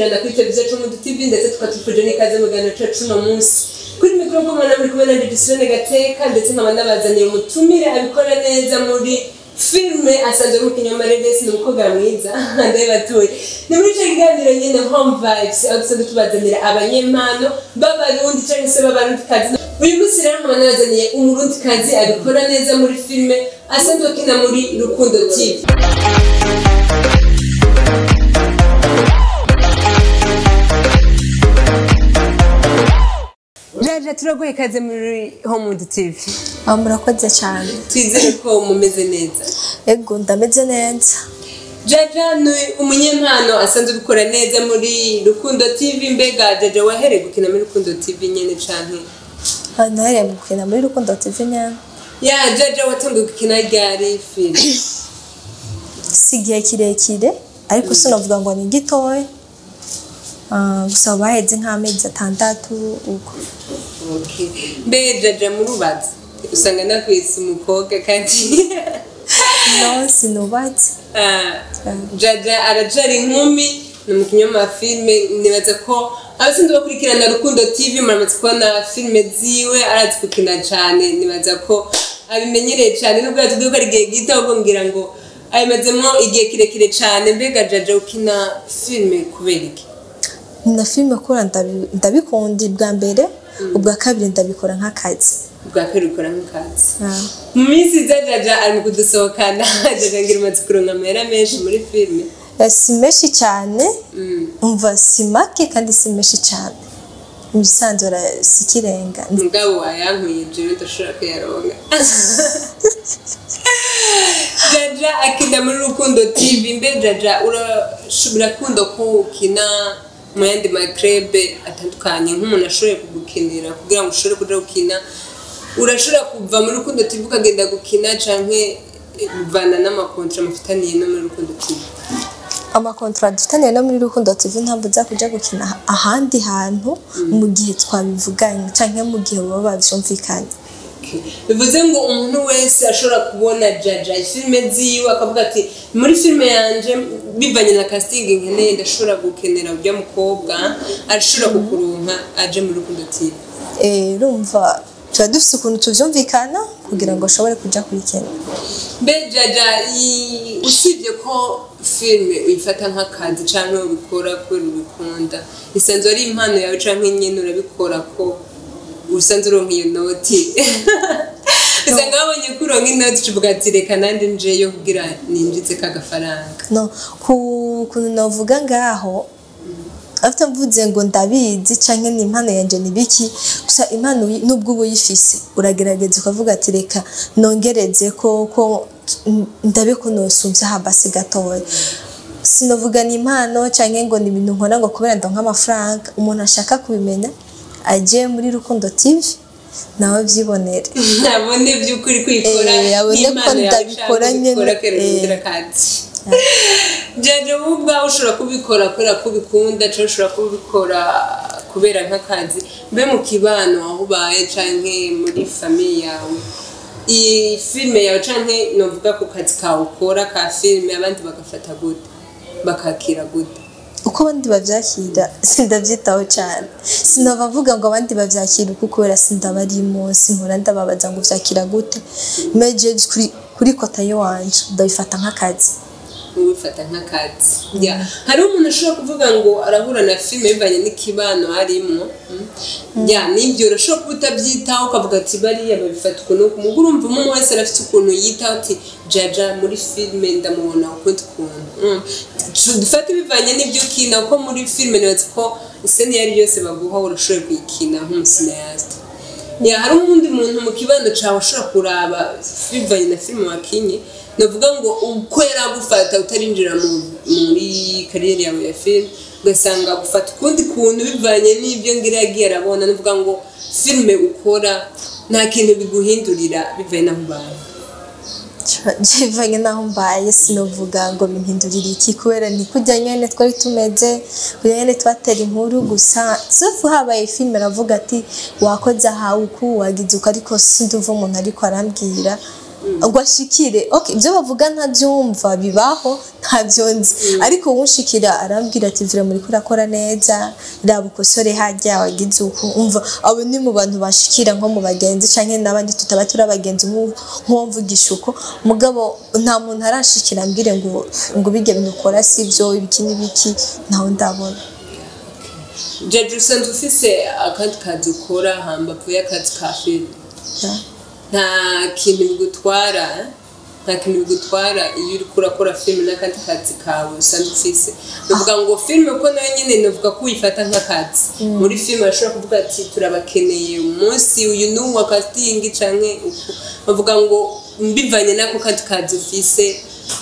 Dukurikirana kuri televiziyo Cumudu TV, ndetse tukatufuje n'ikaze mu kiganiro cyacu uno munsi. Kuri mikoro mubona muri kumwe na Didistrene Gateka, ndetse nkaba nabazaniye umutumire abikora neza muri filme, asanzwe ari umukinnyi w'amareresi, ni umukobwa mwiza ndabibatuye. Ni muri ico kiganiro nyene Home Vibes, aho dusanzwe tubazanira abanyempano b'Abarundi canke se b'Abarundikazi. Uyu munsi rero nkaba nabazaniye Umurundikazi abikora neza muri filme, asanzwe akina muri Rukundo TV. Jaja, turaguhe ikaze muri Home TV. Ah, murakoze cyane. Twizere ko mumeze neza. Ego, ndameze neza. Jaja ni umunyempano asanzwe gukora neza muri Rukundo TV. Mbega Jaja, wahereye gukina muri Rukundo TV nyene canke? Ah, nahereye mu gukina muri Rukundo TV nyene. Ya, Jaja, watanguye gukina ryari filime? Si igihe kirekire, ariko sinavuga ngo ni gitoya. Ah, gusa baheze nk'amezi 6 uko. Okay. Mbe Jaja, murubatse? Usanga nakwise umukobwa kandi. No, sinubatse. Ah, Jaja arajari inkumi, ni umukinnyi w'amafilme. Nibaza ko abasanzwe bakurikirana Rukundo TV muramaze kubona filime ziwe, arazi gukina cane. Nibaza ko abimenyereye cane, nubwo yatubwiye ko ari igihe gito, ahubwo ngira ngo abimazemo igihe kirekire cane. Mbega Jaja, ukina filime kubera iki? Na filime kubera ndabikunda ubwa mbere, ubwa kabiri ndabikora nk'akazi. Ubwa kabiri ukora nk'akazi. Ah. Mu minsi iza Jaja ari mu kudusohokana. Jaja, ngira umaze kuronka amahera menshi muri filime? Si menshi cyane, umva, si make kandi si menshi cyane. Mu bisanzwe si ikirenga. Mugabo wayankuye, jewe ndashobora kuyaronka. Jaja akina muri Rukundo TV. Mbe Jaja, urakunda ko ukina mu yandi makrebe atandukanye? Nk'umuntu ashoboye kugukenera kugira ngo ushobore kuja gukina, urashobora kuva muri Rukundo TV ukagenda gukina, canke bivana n'amakontra mufitaniye no muri Rukundo TV? Amakontra dufitaniye no muri Rukundo TV ntabwo nza kuja gukina ahandi hantu mu gihe twabivuganye canke mu gihe baba bavyumvikanye. Okay. Bivuze ngo umuntu wese ashobora kubona Jaja filime ziwe akavuga ati: "Muri filime yanje, bivanye na casting nkeneye, ndashobora gukenera urya mukobwa", arashobora kukuronka aje muri Rukundo TV? Urumva tuba dufise ukuntu tuvyumvikana kugira ngo ashobore kuja kubikina. Mbe Jaja, usibye ko filime uyifata nk'akazi canke ubikora kubera ubikunda, isanzwe ari impano yawe canke nyene urabikora ko usanzwe uronka iyo noti? Usanga wabonye ko uronka inoti, ucuvuga ati: "Reka nanje njeyo kugira ninjize kagafaranga"? No, ku kuntu novuga ngaho afite, mvuze ngo ndabizi canke ni impano yanje, ni biki gusa. Impano nubwo uba uyifise, uragerageza ukavuga ati: "Reka nongereze ko ndabe ko nosumvya habasi gatoya." Sinovuga ni impano canke ngo ni ibintu nkora ngo kubera ndonka amafaranga. Umuntu ashaka kubimenya aje muri Rukundo TV nawe vyibonere. Abone by'ukuri kwikora Abone ko nk'impano yawe ndabikora canke nyene, ubikora kubera urondera akazi. Jaja, wowe ubwawe ushobora kubikora kubera ko ubikunda canke ushobora kubikora kubera nk'akazi. Mbe mu kibano aho ubaye canke muri famille yawe, iyi filime yawe canke novuga ku kazi kawe ukora ka filime, abandi bagafata gute, bakakira gute? Uko abandi bavyakira sindavyitaho cyane. Sinova mvuga ngo abandi bavyakira uku kubera sindabarimo, simpora ndababaza ngo vyakira gute. Meje kuri côté yiwanje ndabifata nk'akazi. Ubifata nk'akazi. Ya, hari umuntu ashobora kuvuga ngo arahura na filime bivanye n'ikibano arimo. Ya, nibyo, urashobora kuba utabyitaho ukavuga ati: "Bariya babifata ukuntu uku." Mugo urumva umwe wese arafite ukuntu yitaho, ati: "Jaja muri filime ndamubona ukundi kuntu." Dufate bivanye n'ibyo ukina, ko muri filime nibaza ko iscène iyo ari yose baguha urashoboye kuyikina nk'umucinéaste. Ya, hari uwundi muntu mu kibano cawe ushobora kuraba bivanye na filime wakinye, navuga ngo uko yari agufata utarinjira muri carrière yawe ya filime, ugasanga agufata ukundi kuntu bivanye n'ibyo ngira yagiye arabona? Navuga ngo filime ukora nta kintu biguhindurira bivanye n'aho ubaye? Bivanye n'aho mbaye, sinovuga ngo bimpindurira iki, kubera ni kujya nyene twari tumeze, kujya nyene twatera inkuru gusa, sauf habaye filime aravuga ati: "Wakoze aha uku, wagize uku", ariko sinduva umuntu ariko arambwira. Ngo ashikire, okay, ibyo bavuga ntabyumva, bibaho, ntabyo nzi, ariko uwunshikira arambwira ati: "Vira muri kurakora neza, raba ukosore hajya wagize uku." Umva, abo ni mu bantu bashikira, nko mu bagenzi canke n'abandi tutaba turi abagenzi, nk'uwo mvugisha uko. Mugabo nta muntu arashikira ambwire ngo bijya bintu ukora si byo, ibiki n'ibiki, ntawe ndabona. Jaja, usanzwe ufise akandi kazi ukora hambavu y'akazi ka filime? Nta kintu bigutwara, eh? Nta kintu bigutwara iyo uriko urakora filime n'akandi kazi kawe usanzwe ufise? Nuvuga ngo filime ko nayo nyene nuvuga ko uyifata nk'akazi. Muri filime bashobora kuvuga ati: "Turabakeneye umunsi uyu n'uwa casting," canke uku. Bavuga ngo mbivanye n'ako kandi kazi ufise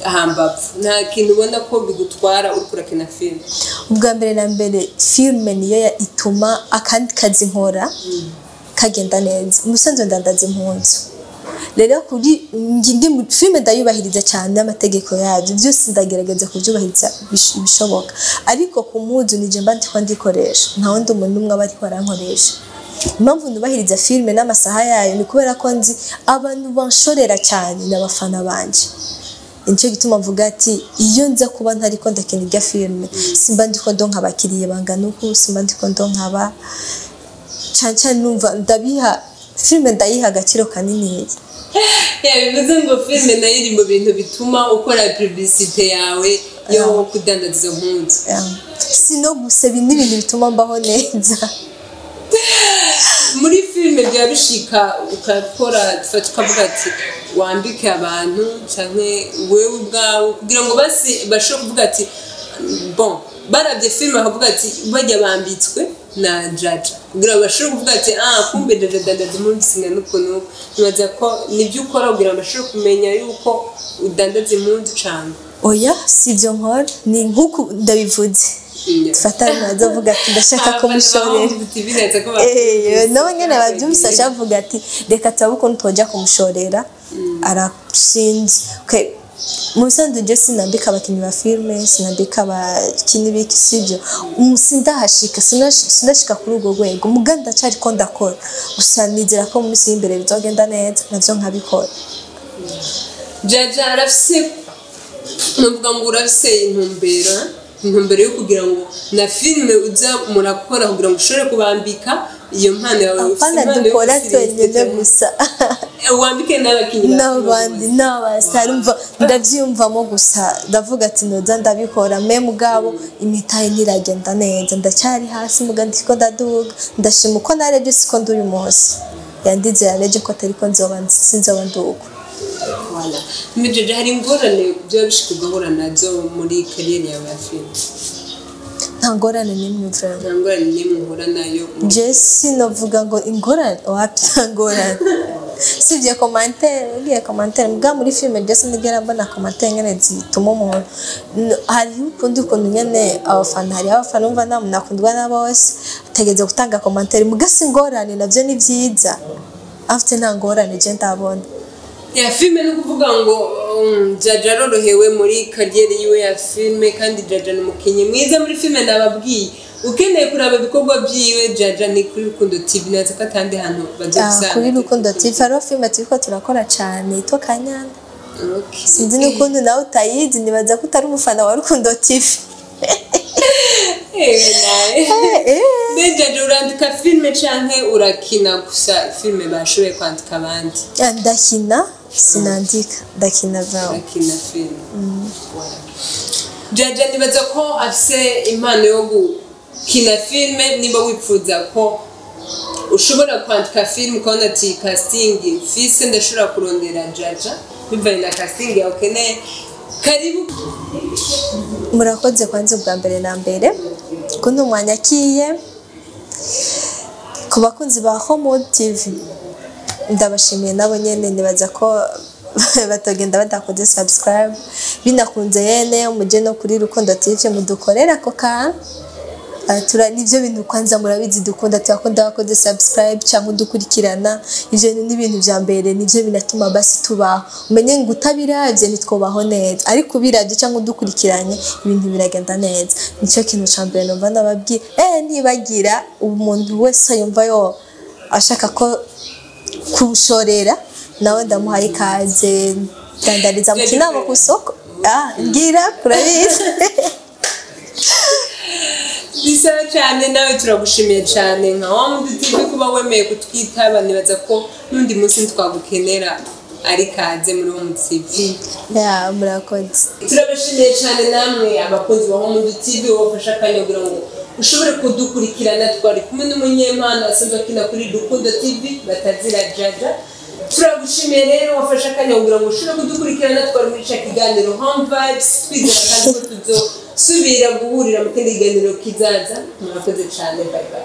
hambavu, nta kintu ubona ko bigutwara uriko urakina filime? Ubwa mbere na mbere, filime niyo ituma akandi kazi nkora kagenda neza. Umusanzu ndandaza impunzu, rero kuri ndi filime ndayubahiriza cyane, amategeko yabyo byose ndagerageza kubyubahiriza ibishoboka, ariko ku mpuzu nije mba ndiko ndikoresha, nta wundi muntu umwe aba ariko arankoresha. Impamvu nubahiriza filime n'amasaha yayo ni kubera ko nzi abantu banshorera cyane ni abafana banje. Nicyo gituma mvuga ati iyo nza kuba ntariko ndakina irya filime, simba ndiko ndonka abakiriya bangana uku, simba ndiko ndonka aba cyane cyane. Numva ndabiha, filime ndayiha agaciro kanini. Yeah, bivuze ngo filime nayo iri mu bintu bituma ukora publicité yawe yo kudandaza izo mpunzu. Yeah. Si no gusa, ibi ni ibintu bituma mbaho neza. Muri filime byaba bishika ukakora, dufata ukavuga ati wambike abantu canke wewe ubwawe, kugira ngo basi bashobore kuvuga ati bon, barabye filime bakavuga ati bajya bambitswe na Jaja, kugira ngo bashobore kuvuga ati: "Ah, kumbe Jaja dandaza impunzu zingana uku n'uku." Nibaza ko nibyo ukora kugira ngo bashobore kumenya yuko udandaza impunzu cane? Oya, si ibyo nkora, ni nk'uku ndabivuze, fata avuga ati ndashaka kumushorera. Nabo nyene babyumvise acavuga ati reka turabe ukuntu twojya kumushorera, arasinzi. Okay. Mu bisanzwe je sinambika abakinnyi ba filime, sinambika abakinnyi biki, sibyo. Sindahashika, sindashika kuri urwo rwego, muga ndacariko ndakora. Gusa nizera ko mu minsi y'imbere bizogenda neza, navyo nkabikora. Jaja arafise, nuvuga ngo urafise intumbero yo kugira ngo na filime uza murakora kugira ngo ushobore kubambika iyo mpano yawe ufise, apana impano yo dukora gusirista twenyine cyane. Gusa Wambike n'abakinnyi ba filime n'abandi bose. N'abasitari, umva, ndabyiyumvamo gusa, ndavuga ati noza ndabikora me, mugabo imitahe ntiragenda neza, ndacyari hasi, muga ndiko ndaduga. Ndashima uko narebye siko ndi uyu munsi, yandize yarebye ko atari ko nzoba, sinzoba nduko. Voilà. Mais Jaja, hari ingorane byaba bishika ugahura nazo muri carrière yawe ya filime? Nta ngorane n'imwe vraiment. Nta ngorane n'imwe uhura nayo Je sinovuga ngo ingorane, wapi, nta ngorane, sibye commentaire, ugiye commentaire mbwa muri filime je sinigera mbona commentaire nyene zituma umuntu. Hariho ukundi kuntu nyene abafana, hariho abafana, umva, nta muntu akundwa na bose, ategereza gutanga commentaire, muga si ingorane, navyo ni vyiza afite, nta ngorane je ndabona. Ya filime, ni ukuvuga ngo Jaja arorohewe muri carrière yiwe ya filime, kandi Jaja ni umukinnyi mwiza muri filime. Nababwiye, ukeneye kuraba ibikorwa byiwe Jaja ni kuri Rukundo TV, naza ko atandi hantu bazobisanga. Kuri Rukundo TV hariho filime turiko turakora cane yitwa Kanyana. Okay. Sinzi n'ukuntu nawe utayizi, nibaza ko utari umufana wa Rukundo TV. Nawe. Mbe Jaja, urandika filime canke urakina gusa filime bashoboye kwandika abandi? Ndakina, sinandika, ndakina vraiment. Urakina filime. Voilà. Jaja nibaza ko afise impano yo gukina filime. Niba wifuza ko ushobora kwandika filime, ukabona ati casting mfise ndashobora kurondera Jaja bivanye na casting yawe ukeneye, karibu. Murakoze kwanza ubwa mbere na mbere kuntu mwanyakiye. Ku bakunzi ba Homewood TV ndabashimiye nabo nyene, nibaza ko batogenda badakoze subscribe. Binakunze yene muje no kuri Rukundo TV mudukorera ako kantu. Nivyo bintu kwanza murabizi dukunda, turakunda bakoze subscribe cyangwa udukurikirana. Ivyo ni ibintu vya mbere, nivyo binatuma basi tubaho. Umenye ngo utabiravye ntitwobaho neza, ariko ubiravye cyangwa udukurikiranye ibintu biragenda neza. Nicyo kintu ca mbere numva nababwiye. Ntibagira umuntu wese yumva yo ashaka ko kushorera. Nawe ndamuhaye ikaze, ndandariza mu Kinama ku isoko. Ah, ngira kurabizi. Bisa cyane. Nawe turagushimiye cyane nka wa Mudu TV kuba wemeye kutwitaba. Nibaza ko n'undi munsi twagukenera ari kaze muri Home TV. Ya, murakoze. Turabashimiye cyane namwe abakunzi ba Home TV wafashe akanya kugira ngo ushobore kudukurikirana. Twari kumwe n'umunyempano asanzwe akina kuri Rukundo TV, batazira Jaja. Turagushimiye rero wafashe akanya kugira ngo ushobore kudukurikirana. Twari muri cya kiganiro Home Vibes, twizera kandi ko tuzosubira guhurira mu kindi kiganiro kizaza. Murakoze cyane, bye bye.